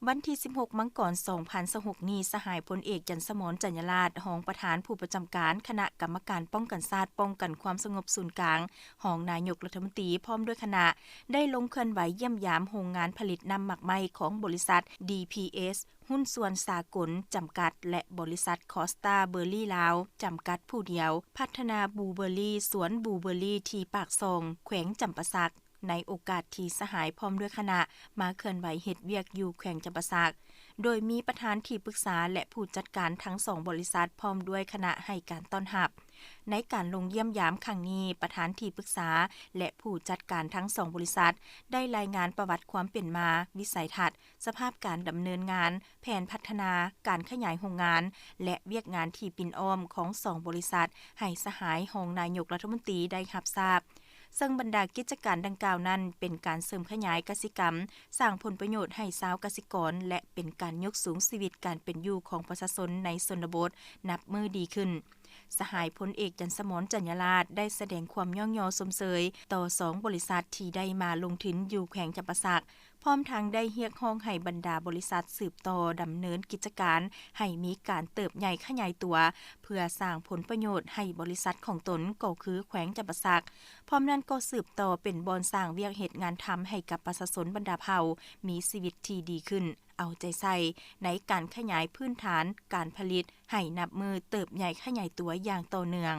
ວັນທີສິບຫົກ ມັງກອນ ສອງພັນຊາວຫົກນີ້, ສະຫາຍພົນເອກ ຈັນສະໝອນ ຈັນຍາລາດ, ຮອງປະທານຜູ້ປະຈຳການຄະນະກຳມະການປ້ອງກັນຊາດ, ປ້ອງກັນຄວາມສະຫງົບສູນກາງ, ຮອງນາຍົກລັດຖະມົນຕີ ພ້ອມດ້ວຍຄະນະ ໄດ້ລົງເຄື່ອນໄຫວຢ້ຽມຢາມໂຮງງານຜະລິດນ້ຳໝາກໄມ້ຂອງບໍລິສັດ ດີພີເອສ ຫຸ້ນສ່ວນສາກົນ ຈຳກັດ ແລະ ບໍລິສັດ ຄອສຕາເບີຣີລາວ ຈຳກັດຜູ້ດຽວ, ພັດທະນາບລູເບີຣີ ສວນບລູເບີຣີທີ່ປາກຊ່ອງ ແຂວງຈຳປາສັກ. ໃນໂອກາດທີ່ສະຫາຍພ້ອມດ້ວຍຄະນະມາເຄື່ອນໄຫວເຮັດວຽກຢູ່ແຂວງຈຳປາສັກ, ໂດຍມີປະທານທີ່ປຶກສາ ແລະ ຜູ້ຈັດການທັງສອງບໍລິສັດ ພ້ອມດ້ວຍຄະນະໃຫ້ການຕ້ອນຮັບ. ໃນການລົງຢ້ຽມຢາມຄັ້ງນີ້, ປະທານທີ່ປຶກສາ ແລະ ຜູ້ຈັດການທັງສອງບໍລິສັດ ໄດ້ລາຍງານປະຫວັດຄວາມເປັນມາ, ວິໄສທັດ, ສະພາບການດຳເນີນງານ, ແຜນພັດທະນາ, ການຂະຫຍາຍໂຮງງານ ແລະ ວຽກງານທີ່ປິ່ນອ້ອມຂອງສອງບໍລິສັດ ໃຫ້ສະຫາຍຮອງນາຍົກລັດຖະມົນຕີໄດ້ຮັບຊາບ. ເຊິ່ງບັນດາກິດຈະການດັ່ງກ່າວນັ້ນ ເປັນການເສີມຂະຫຍາຍກະສິກຳ, ສ້າງຜົນປະໂຫຍດໃຫ້ຊາວກະສິກອນ ແລະ ເປັນການຍົກສູງຊີວິດການເປັນຢູ່ຂອງປະຊາຊົນໃນຊົນນະບົດນັບມື້ດີຂຶ້ນ. ສະຫາຍພົນເອກ ຈັນສະໝອນ ຈັນຍາລາດ ໄດ້ສະແດງຄວາມຍ້ອງຍໍຊົມເຊີຍຕໍ່ສອງບໍລິສັດທີ່ໄດ້ມາລົງທຶນຢູ່ແຂວງຈຳປາສັກ, ພ້ອມທັງໄດ້ຮຽກຮ້ອງໃຫ້ບັນດາບໍລິສັດສືບຕໍ່ດຳເນີນກິດຈະການໃຫ້ມີການເຕີບໃຫຍ່ຂະຫຍາຍຕົວ, ເພື່ອສ້າງຜົນປະໂຫຍດໃຫ້ບໍລິສັດຂອງຕົນ ກໍຄືແຂວງຈຳປາສັກ. ພ້ອມນັ້ນກໍສືບຕໍ່ເປັນບ່ອນສ້າງວຽກເຮັດງານທຳໃຫ້ກັບປະຊາຊົນບັນດາເຜົ່າມີຊີວິດທີ່ດີຂຶ້ນ, ເອົາໃຈໃສ່ໃນການຂະຫຍາຍພື້ນຖານການຜະລິດໃຫ້ນັບມື້ເຕີບໃຫຍ່ຂະຫຍາຍຕົວຢ່າງຕໍ່ເນື່ອງ.